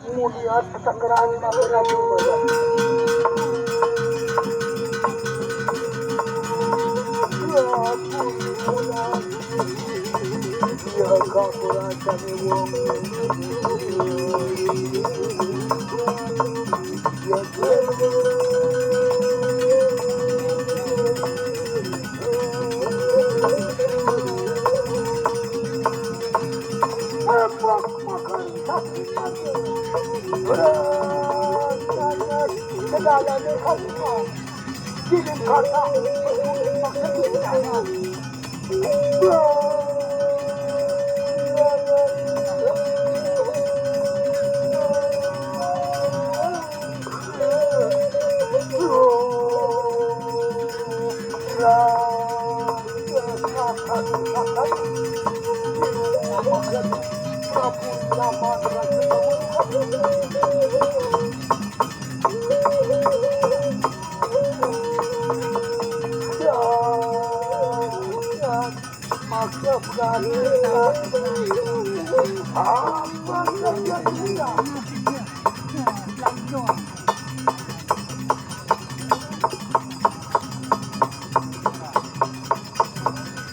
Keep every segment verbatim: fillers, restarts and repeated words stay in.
Mulia tetenggeran makan aja.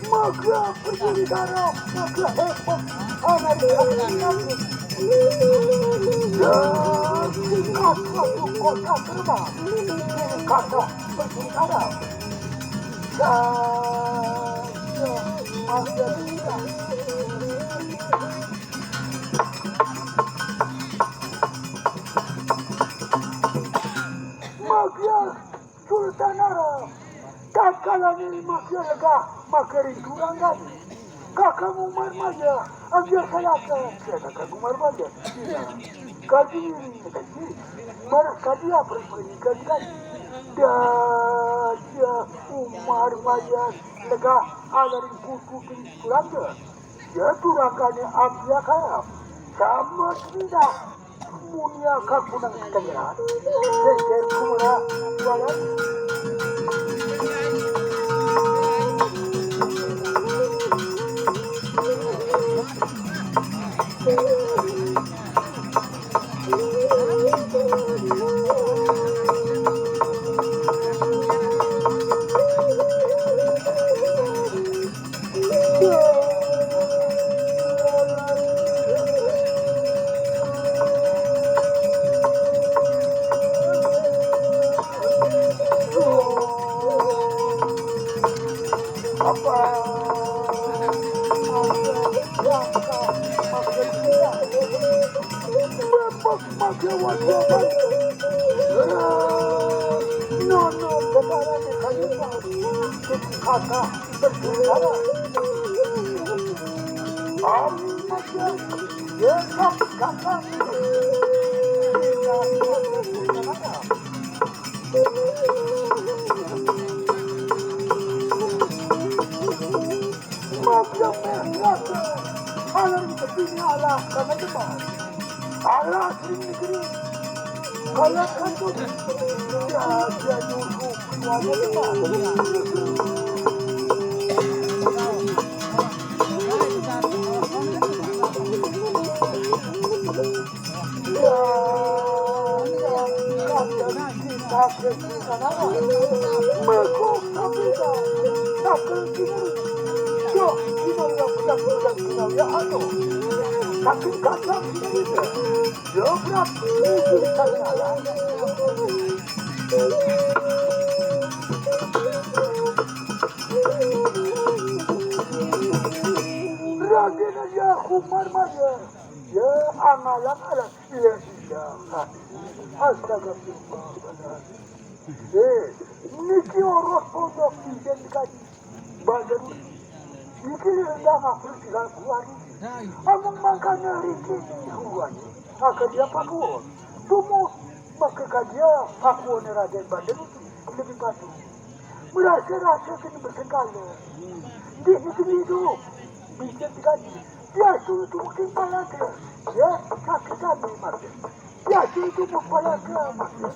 Maka berjudi darah, maka hebat, anak. Dan singkat satu kota terbang, kata berjudi darah. Dan maka tidak. Maka Sultan Arab, tatkala ni makia lega, maka rintu ranggan. Kakang Umar Maja, agia salaka, kakang Umar Maja. Kaji, kaji, marah kaji apa yang kaji? Daja Umar Maja lega, ala rintu ranggan. Ya turangane agia kaya. Sama tidak. Munia kakunang tengah. Seger kumura jualan. Kata berbicara. Amin. Kata. Macam biasa. Alam tepinya Allah kami depan. Allah sering negeri. Kalau kantor, ya, dia nyuruh keluarga depan. Ya, ya, ya, ya. Raden Aja Umar Maja. Ya, angalang-alang. Iya, iya. Astagfirullah. Eh, niki orot pondok pinten kaji. Badan niki rendang aku tiga kuari. Amang mangkane riki kuari. Maka dia pakuon. Tumu maka kadia pakuon Raden Badan lebih patuh. Merasa-rasa kena berkengkala. Di negeri itu, bisa terjadi. Dia suruh tu mungkin palaga. Ya, sakit hati maka. Dia suruh tu mempalaga maka.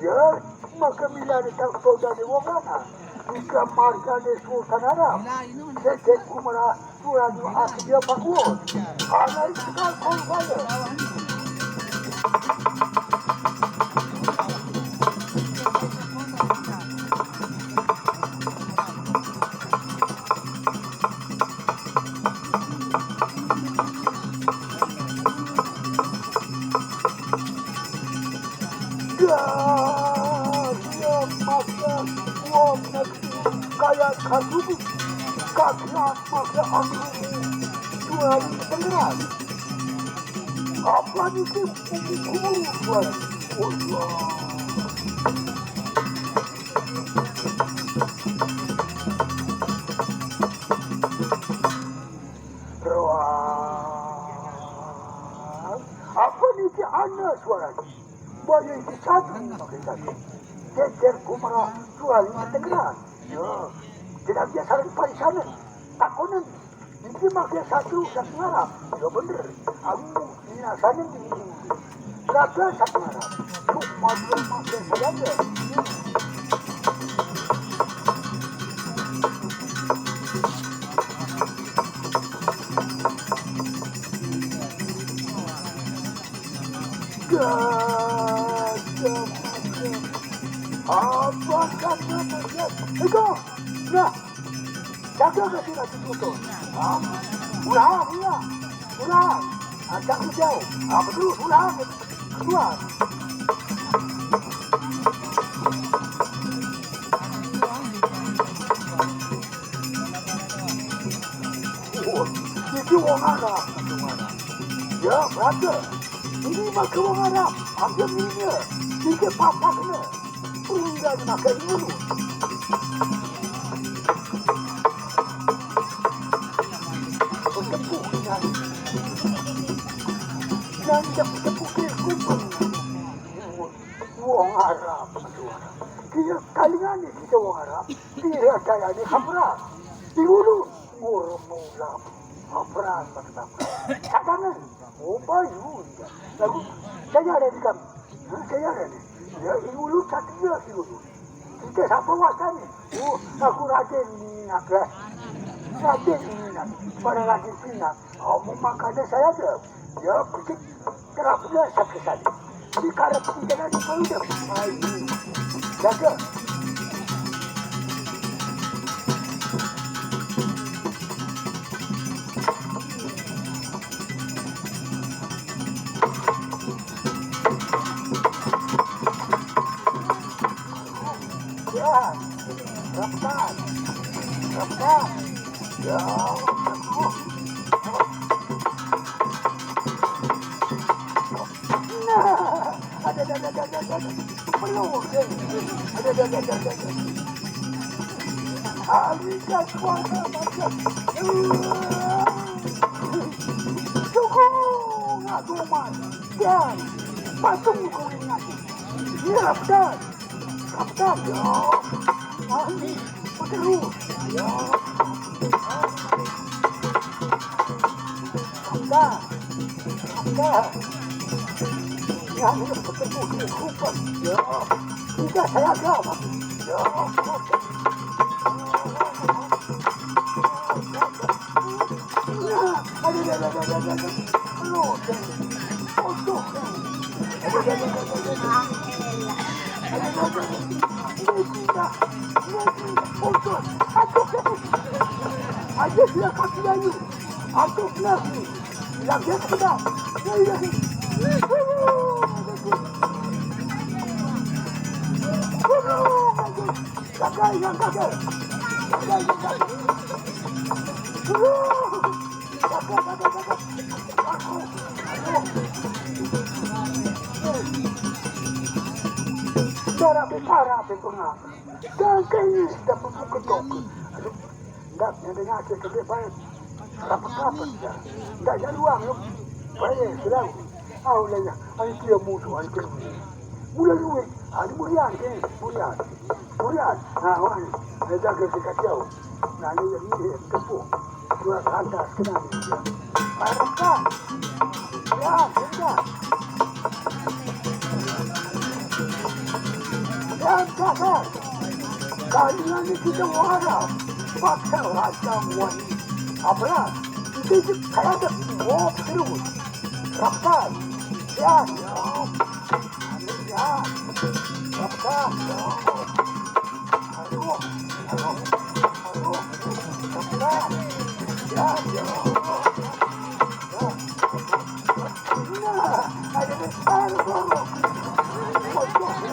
Ya, maka bila ada tak tahu dari wong lama. Jika marga ni Sultan Arab. Sejak kumara, tuan aku dia pakuon. Anak itu kan kau pada. Dia makan uang negeri kaya kasubu, kaki makan angin, jual tenggelam. Apa ni tu? Pukul Allah. Ruang. Apa ni ke ana suara ni? Baya isi satu makan satu. Jejer kumara suara ni tenggelam. Ya. Tidak biasa lagi parisanan. Takonan. Ini makan satu dan ngarap. Ya bener. Aku ini sana di ini. Raga satu ngarap. Cuma dia makan saja. Gajah macam apa kata macam itu? Nah, jaga kasih lagi tutup. Ah, ulang, ulang, ulang. Ah, tak jauh. Ah, betul, ulang. Keluar. Oh, itu orang Arab, itu orang Arab. Ya, berapa? Ini maka orang Arab. Ambil minyak. Tiga papak kena. Perlu dia makan dulu. Bertepuk dengan yang dia bertepuk dia kumpul. Wong Arab, wong Arab. Dia kalingan ni kita wong Arab. Dia kaya ni Hamra. Di hulu, ngurung ulam. Hamra, Hamra. Cadangan. Oh, bayu. Lagu, saya ada di kam. Ha, saya ada ni. Ya, di hulu, satu dia di hulu. Kita siapa wasa ni? Oh, aku Raden Minak lah. Raden Minak. Pada Raden Pinak. Oh, memakannya saya ada. Ya, begitu. Kerapnya sakit-sakit. Di karep kita lagi kau dah. Ai. Jaga. Ya. Rapat. Rapat. Ya. Nah, ada, ada, ada, ada, ada, ada. Perlu, eh. Ada, ada, ada, ada, ada, ada. Alika kuasa macam. Cukup, nak tuman. Dan patung kau ingat. Iya, betul. Kapten, ya. Mari, berteru. Ya. Kapten. Kapten. Ya, ini bertemu dengan Rupert. Ya. Tidak saya ada, Pak. Ya. Cara bicara itu nak. Dan kayaknya sudah buku ketok. Aduh, ndak ada ngake ke dia baik. Rapat-rapat dah. Ndak ada ruang lu. Baik, selalu. Au lah ya. Ai dia musuh, ai dia musuh. Mula duit. Ah, ni Murian ke? Murian. Murian. Ha, wah. Ai jaga dekat jauh. Nah, ni yang ni tepuk. Surat hantar kena ni. Ai, rapat. Ya, sudah. Dan kasar. Kalian ni kita wara. Paksa raja wani. Apa? Kita je kaya ada. Oh, terus. Rapat. Ya, ya. Ya. Rapat. Ya. Aduh. Aduh. Aduh. Rapat. Ya, ya. Ya. Nah, ada besar, bro. Waduh.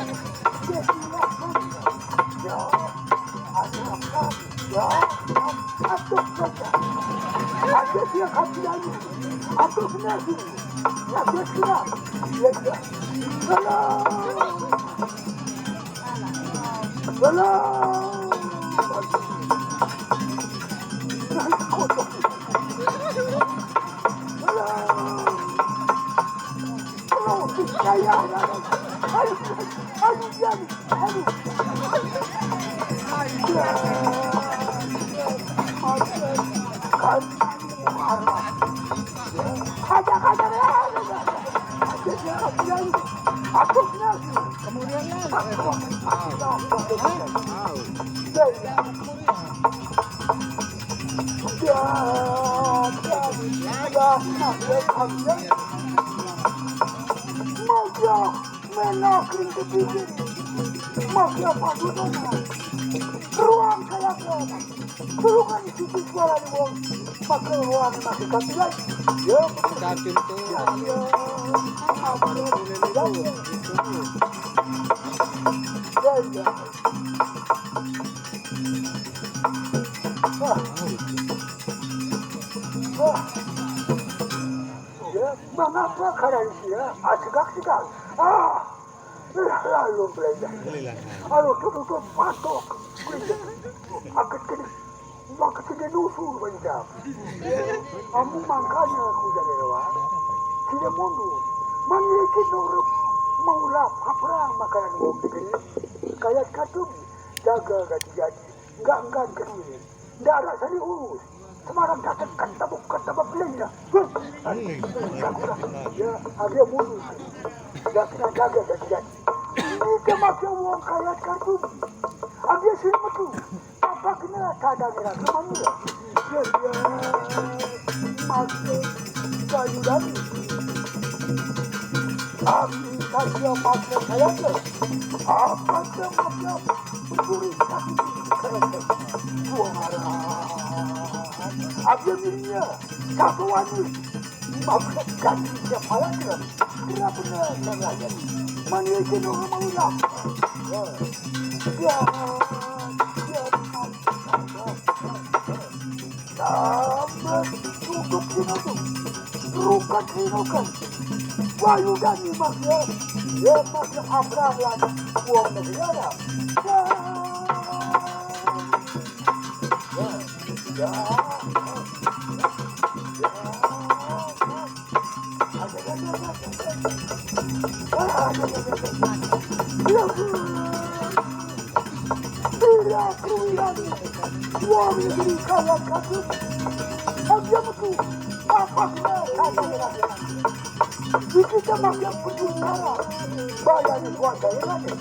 Ya, dia kira. Ya, ya. Tolong. Tolong. Tolong. Tolong. Saya, aduh. Aduh, aduh, aduh. Aduh. Kemudian lagi. Maka menakring kepikir. Maka pasukan ruang kayak Tulungan isi suara ni wong. Maka ruang masih kami lagi. Ya, betul. Kita pintu. Ya, ya. Apa? Ya, ya. Ya, ya. Wah. Wah. Ya, mengapa kadang dia? Ah, tegak, tegak. Ah. Lalu belajar. Lalu tutup patok. Aku kena, aku kena nusul belajar. Kamu makanya aku jadi lewat. Tidak mundur. Memiliki nurut mengulap apa makanan wong. Kayak katubi, jaga gati-gati. Enggak, enggak, enggak. Ndak ada sani urus. Semarang datang kan tabuk, kan tabuk lain dah. Ya, agak mundur. Dah kena jaga dan jadi. Ini dia makin wong kaya kartu. Agak sini metu. Apa kena tak ada kena kemana? Ya, ya. Makin kayu lagi. Aku tak dia makin kaya ke. Apa dia makin Pencuri kaki kereta. Buang arah. Apa dirinya? Kata wani. Maafkan kami siapa lagi? Kenapa nak lagi? Mana itu orang maulah? Ya. Ya. Ya. Sama cukup sinoto. Rukat sinokan. Wayu dani makya. Ya makya abra lan. Buang negara. Ya. Ya. Ya. Ya. Bila keruiran wong negeri kawan kampung, aja metu apa kena kata rakyat. Di kita makan perjumpara, bayar kuasa lagi.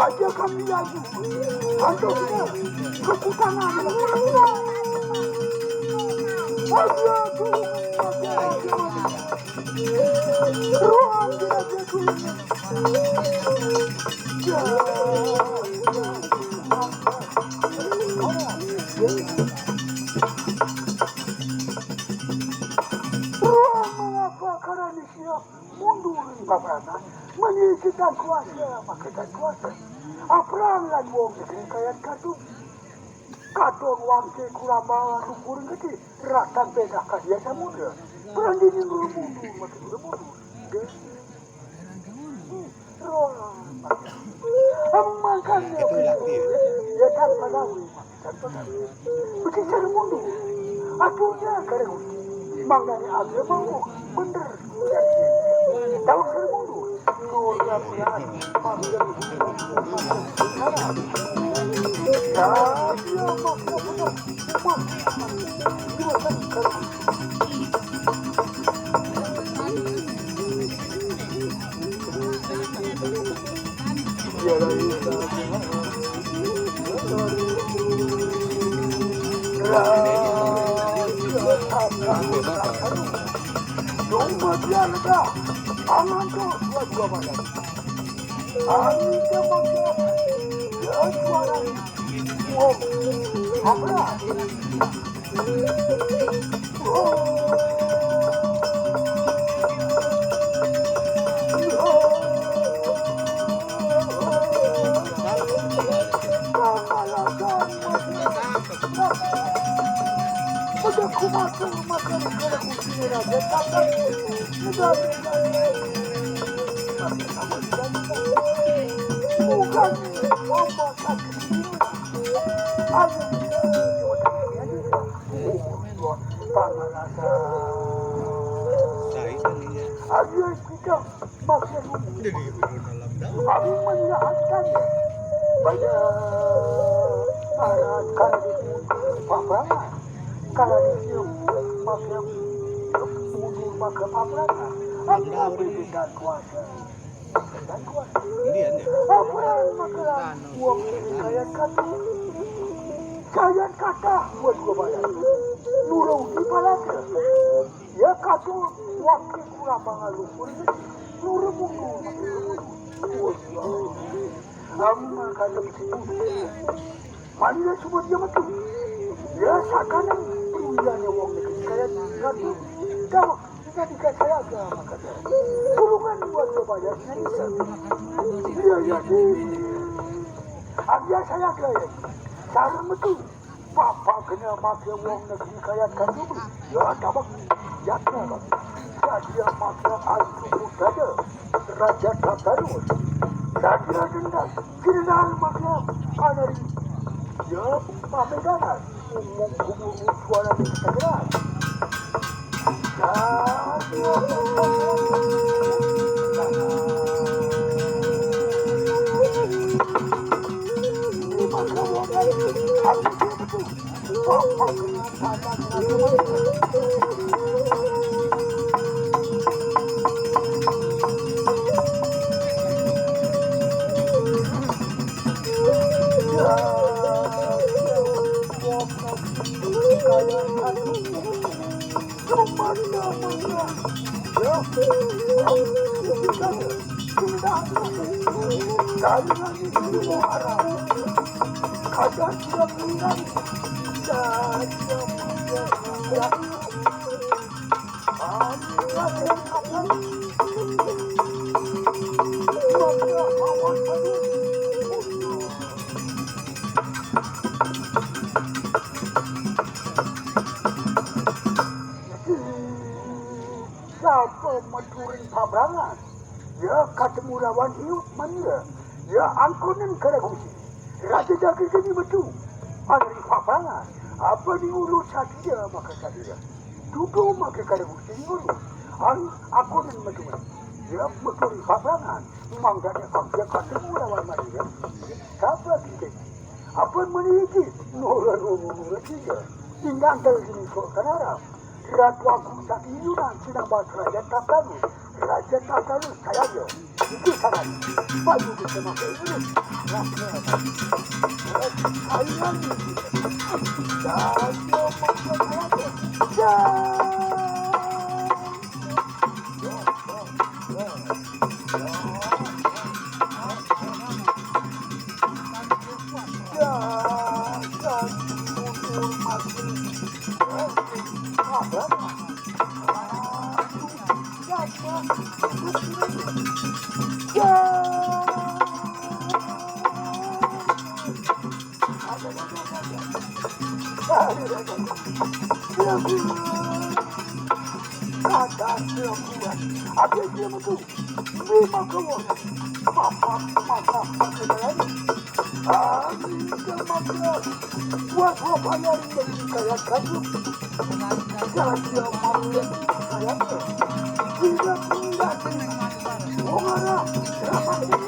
Dia kami lagi. Antum kekutangan. Ruang tidak jatuh. Ya. Ruang mengapa karena siap mundur di paparan. Menyisakan kuasa, maka kuasa. Aprangan wong negeri kayan katu. Kadon wangke kurama lukur gede. Ratan beda kadia samudra. Perang dini nurung mundur, maka nurung mundur. Roh. Makanya itulah dia. Ya kan padawi. Bicara mundur. Atunya kare. Mangane agama bener. Tahu kare mundur. Ayo kita makin. Aku menyarankan ya. Banyak sarankan di paparan. Kalau di sini makin mundur maka paparan. Aku berikan kuasa. Ini ya. Paparan maka uang ini kayan kata. Kayan kata buat gua bayar. Nurung di balaga. Ya katu wakil kurang mangalukur ini nurung mundur. Amma kada mesti mundur. Mania cuma dia metu. Ya sakana perwirane wong negeri kaya katu. Dawak kita dikasih agama kata. Tulungan buat kebayar bisa. Iya iya di. Agak saya kaya. Sarang metu. Bapak kena makai wong negeri kaya kandung. Ya, tak bang. Ya, tak bang. Jadi yang makai air cukup dada. Raja tak taruh. Saya kira dendam. Kira dah makai kanari. Ya, pakai dalam. Umum kubur suara di sebelah. Sapa meturing pabrangan? Ya katemu lawan iut manira. Ya angkonen kada gusi. Raja jaga geni metu. Maneri pabrangan. Apa diulut sadia maka sadia. Dudu maka kada gusi ngurus. Ang angkonen metu. Ya meturing pabrangan. Mangkane angka katemu lawan manira. Sapa kita? Apa meniki? Nora romo nora tiga. Tinggal gini kok kenara. Ratu Agung Sakti Yunan sedang bahas Raja Tapalu. Raja Tapalu saya aja. Itu sangat. Bayu bisa pakai ini. Raja. Saya ni. Saya pakai apa? Ya. Apa dia betul? Lima kawan. Masak, masak, masak. Ani, masak. Buat apa yang dikaya kayu? Jangan dia makan kaya. Tidak, tidak. Orang, kenapa ini?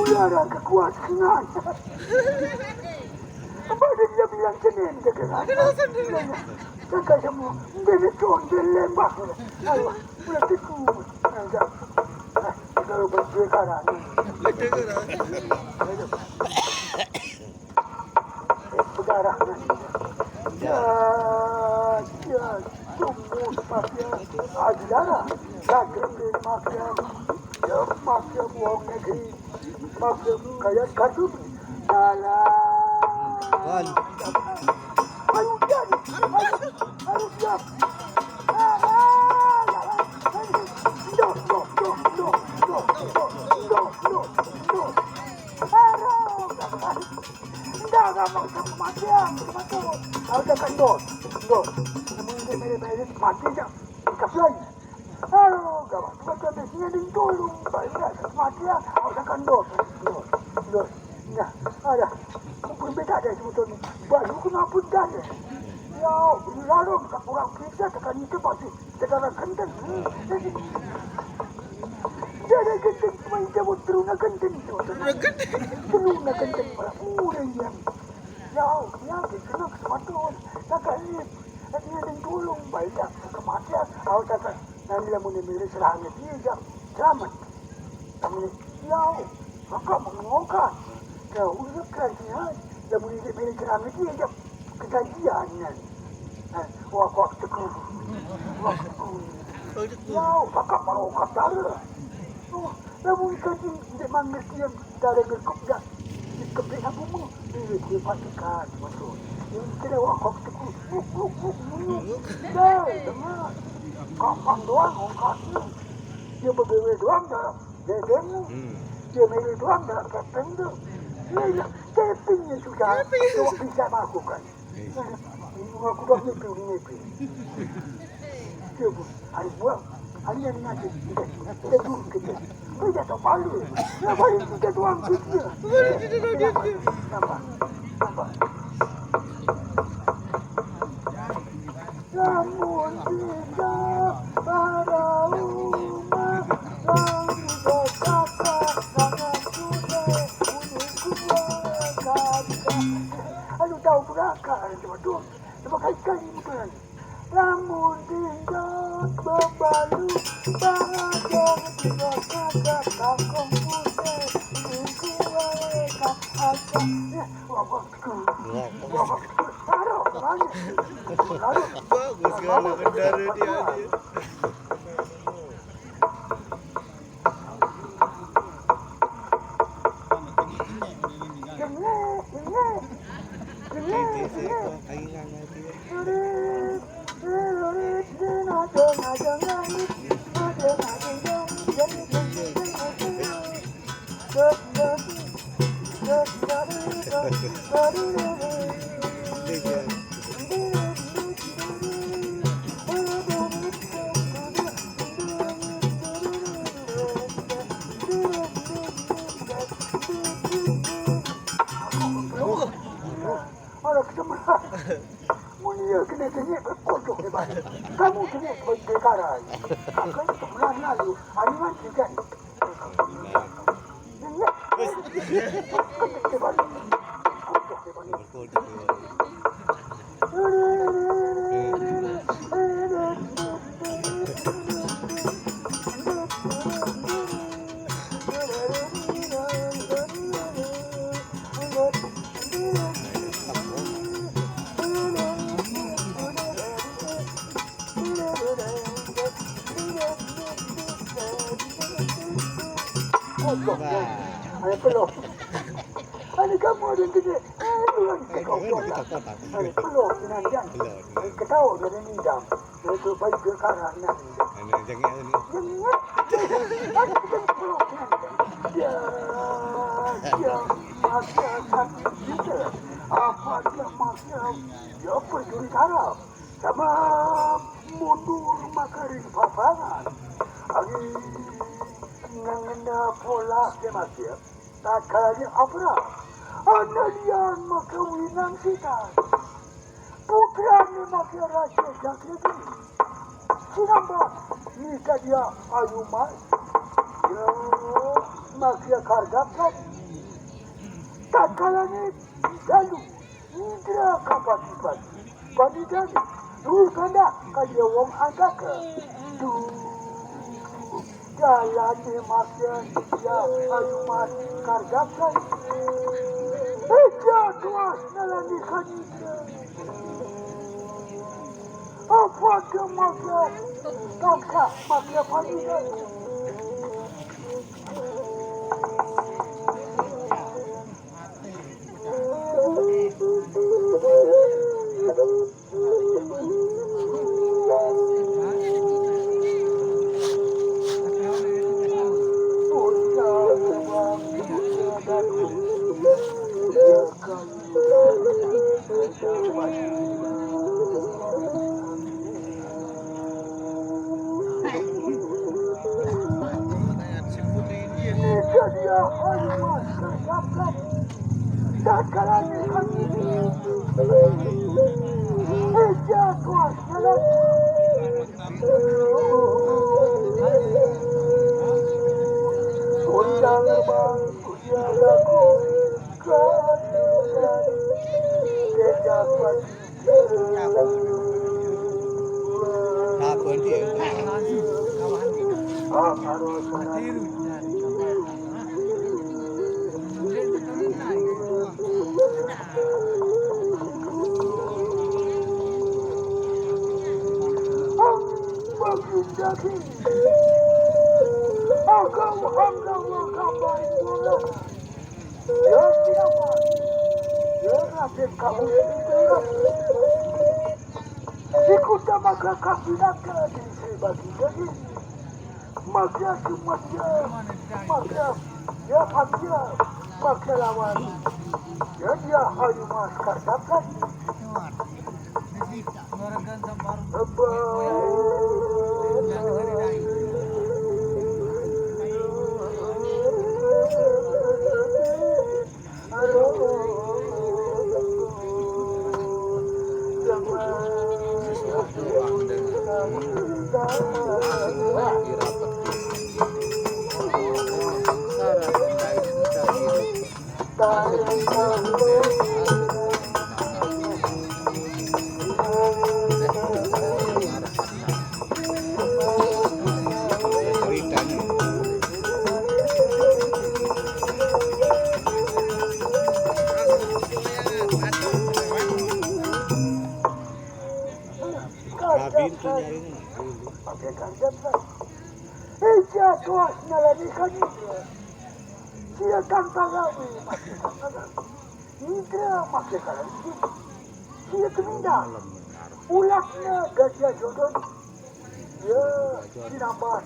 Ulara kekuatan. Apa dia bilang kenen ke kena? Kakak semua, dia ni tuan dia lembah. Ayo, boleh tiku. Ayo, kalau berduit karan. Berdarah. Ya, ya, sungguh mafia. Adilara, lagi mafia. Ya, mafia bohong negeri. Mafia kaya kardus. Salah. Ayo, Jan. Ayo, ayo, Jan. Salah. No, no, no, no, no, no, no, no, no, no. Haram. Ndak gampang tak kematian, betul. Harus akan dos, dos. Namun dia mele-mele mati je. Ikas lain. Aduh, gawat. Bukan dia sini ada tolong. Banyak kematian, harus akan dos, dos, dos. Nah, ada. Bukan beda ada sebetulnya. Baru kenapa dah? Ya, lalu tak kurang kita tekan itu pasti. Saudara genteng. Dia ada genteng, cuma dia buat teruna genteng tu. Teruna genteng. Teruna genteng. Orang yang. Ya, ya, dia kena kesempatan. Takkan ni, dia ada tolong. Banyak kematian. Awak takkan. Nanti lah mula-mula serang dia je. Selamat. Kamu ni, ya, kakak mengokat. Kau udah kerja. Dia mula-mula serang dia je. Kejadian kan. Eh, wah, kau tegur. Wah, tegur. Kau tegur. Ya, kakak baru kata dia. Oh, lamun kaji ndeq mangertiang cara ngekup dak dikepik aku mah, dia dia patikan betul. Yang kira wah kau tegur. Luk, luk, luk, luk. Dah, dengar. Kapan doang ongkatnya. Dia bebewe doang dah. Dia demo. Hmm. Dia mele doang dah. Kepeng tu. Dia, dia, kepingnya sudah. Keping. Coba bisa melakukan. Aku dah mimpi, mimpi. Dia pun, hari buang, hari yang nanti, kita, kita turun kita. Kita tak malu. Nak balik kita tuang kita. Nampak? Nampak? Lamun kita para umat, lamun berkata, jangan sudah, bunuh gua, kata. Aduh, tahu berakal, teman-teman. Terima kasih sekali, Tuan. Lamun tinggal bebalu, bahagia tinggal kagak kangkung putih, minggu wae kang aja. Ya, wabahku. Wabahku. Taruh, taruh. Bagus sekali bendera dia. Orang kesemua. Mun ye kena jengik, kodok dia balik. Kamu jengik, perkara. Akan sebelah lalu, anuan tiga. Jengik. Kodok dia balik. Kodok dia balik. Ayo, peluk. Ada kamu ada yang kena. Ayo, orang cakap orang. Ayo, peluk, senang, jangan. Ketawa, dia ada nidam. Dia tu baik dia karat, nak. Anak jengik ni. Jengik. Ada kita peluk, senang. Dia, dia, masyarakat kita. Apa dia masyarakat? Dia pencuri garam. Sama mundur makaring papangan. Angin ngena polah dia masih. Tatkala abra, ana lian makawinan sitan. Putrane maka raja jagedi. Sinambah ni sadia ayu mas. Ya, maka kardakan. Tatkala ni dalu Indra kapati-pati, panidan, luwih kandak kaya wong angkaka. Duh, dalane maksiat ya ayuman kardakan. Eja tuas nalani kanida. Apa ke maksiat, bangsa maksiat panidan. Sikuta maka kapinaka di sebagi daging. Maka kematian, maka ya hadiah, maka lawan. Ya dia hayu mas katakan. Ija tuas nalanikan. Sia tanpa gawe. Indra makke kalanjing. Sia keminda. Ulakna gadia jodoh. Ya, sinamban.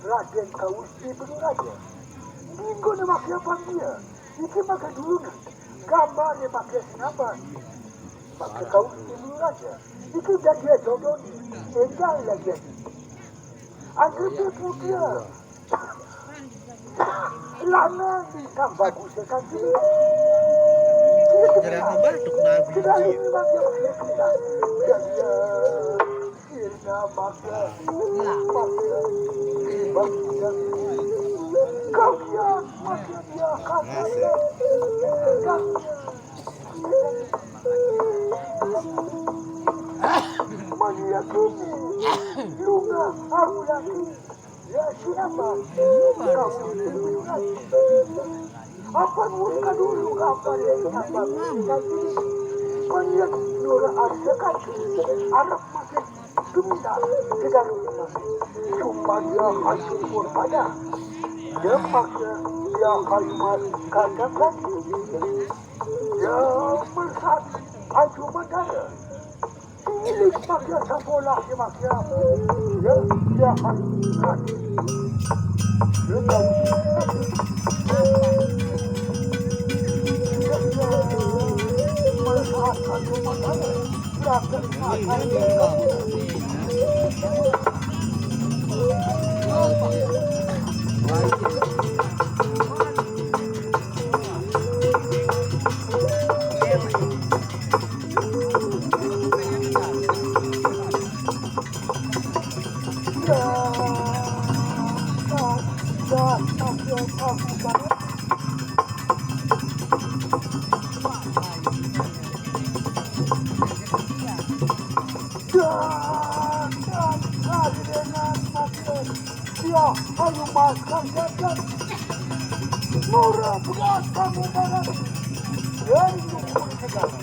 Raden Kaus di Bedung Raja. Minggu ne makke apa dia? Iki makke dulu. Gambar ne makke sinamban. Makke Kaus di Bedung Raja. Iki gadia jodoh. Enggak lagi. Anggur putra. Lanang ingkang bagus sekali. Jarang batuk nabi. Tidak ini bagi kita. Jadi ya, sirna maka, maka, bagi kalian maka dia kata. Melihat ini, lunga aku lagi. Ya, siapa? Kau apa muka dulu apa yang apa? Melihat nura arsakan Arab makin gembira ke dalam rumah. Cuma dia hancur pun pada. Dia pakai dia hayu kandang lagi. Ya, melihat hancur mandara. Ini pakai sekolah di masyarakat. Ya, ya, kan. Ya, tahu. Ya, ya. Melihat hancur mandara. Dia ayo makan jajan. Murah berat kamu barang. Dari luhur segala.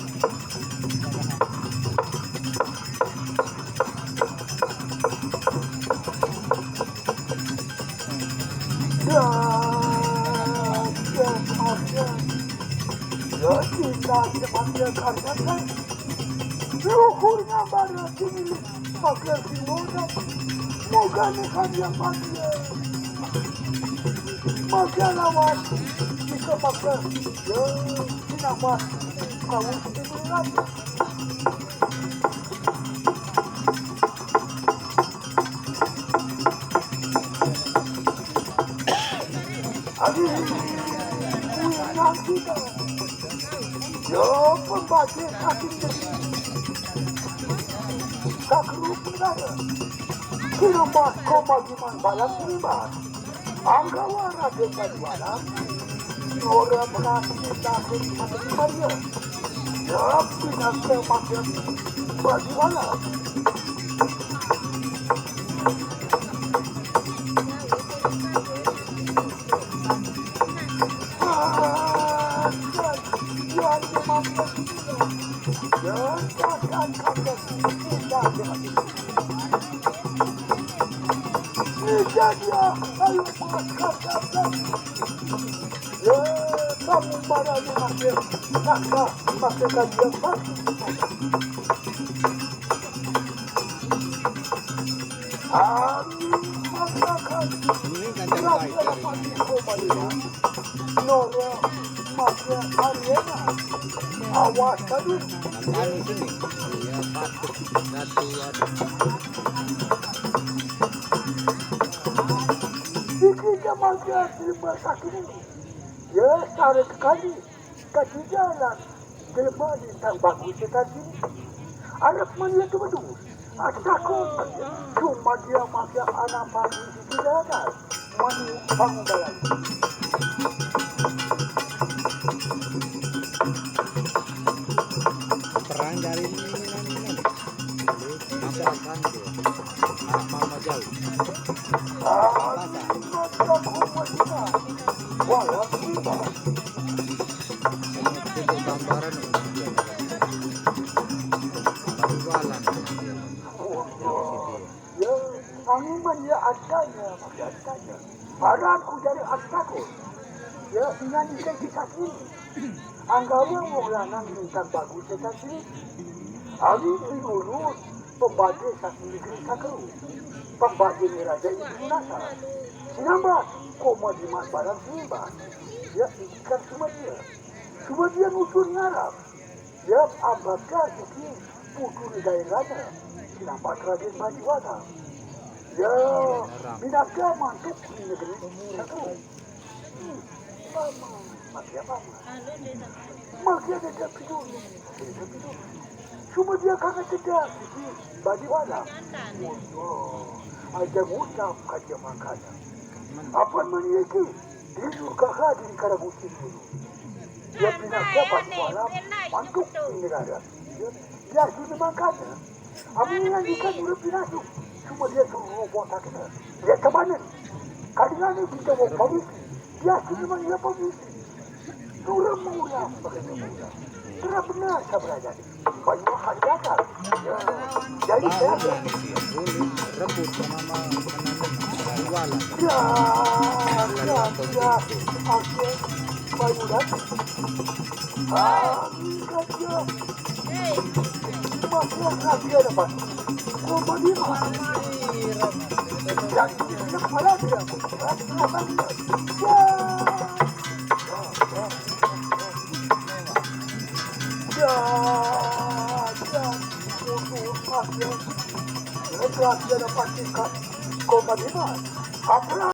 Luhur ngambara kini makan si moda, moga ni kami yang mati. Makan lawan, Terpaksa, ya, sinamat, kau sendiri lagi. Aduh, punya kita. Ya, pembaca kaki jadi. Tak kerupa daya. Kira mas kau bagi man balas ni, mas. Anggawa Raden Baliwala, Nora menanti takut mati Maria. Siap binasa macam Baliwala. Ah, dan yang dimaksud ya, takkan kata tidak. Tidak dia, ayo, makan, makan. Ya, kamu barangnya masih, nah, nah, masih kajian pasti. Amin, makan. Ini kan dari baik dari Nora, masih Ariana. Awas, aduh. Nantani sini. Iya, batuk. Satu, aduh. Iki jaman dia terima sakit ini. Ya, sarik kali. Kaki jalan. Jelema lintang bagus ya tadi. Arep melihat tu betul. Ataku cuma dia masak anak pagi di jalan. Mani bangun jalan. Perang dari ini, ini, ini. Masakan dia. Anak mama jauh. Pasar. Itu gambaran. Baru jualan. Ya, angin ya adanya, adanya. Barat ku jadi astaku. Ya, dengan ikan kita sini. Anggawa wong lanang minta bagus ya tadi. Awi urus pembagi satu negeri satu. Pembagi ni raja itu nasa. Sinambah, koma di mas barang sinambah. Ya, ikan semua dia. Semua dia nutur ngarap. Ya, abad kasih putu di daerahnya. Sinambah kerajaan Bali Wata. Ya, binatang mantuk di negeri satu. Mama, makia mama. Makia dia tak peduli. Dia tak peduli. Cuma dia kangen cedak. Bagi wala. Aja ngucap kaja makanya. Apa meniki? Dia juga hadir karagusin dulu. Dia pindah dapat wala. Mantuk di negara. Dia, dia sini makanya. Amin yang ikan udah pindah tu. Cuma dia suruh botak kena. Dia tebanan. Kadang ni kita buat polisi. Dia sini memang dia polisi. Turun mula sebagai mula. Terang benar saya belajar. Banyak hal gagal. Ya. Jadi saya ada. Rebut sama jualan. Ya, ya, ya. Oke. Baru dah. Ah, ini kan dia. Masih rahasia dapat. Kau bagi mah. Yang ini kepala dia. Rahasia dapat. Ya. Ya, ya. Untuk rahasia. Rahasia dapat tingkat. Kau bagi mah. Apa?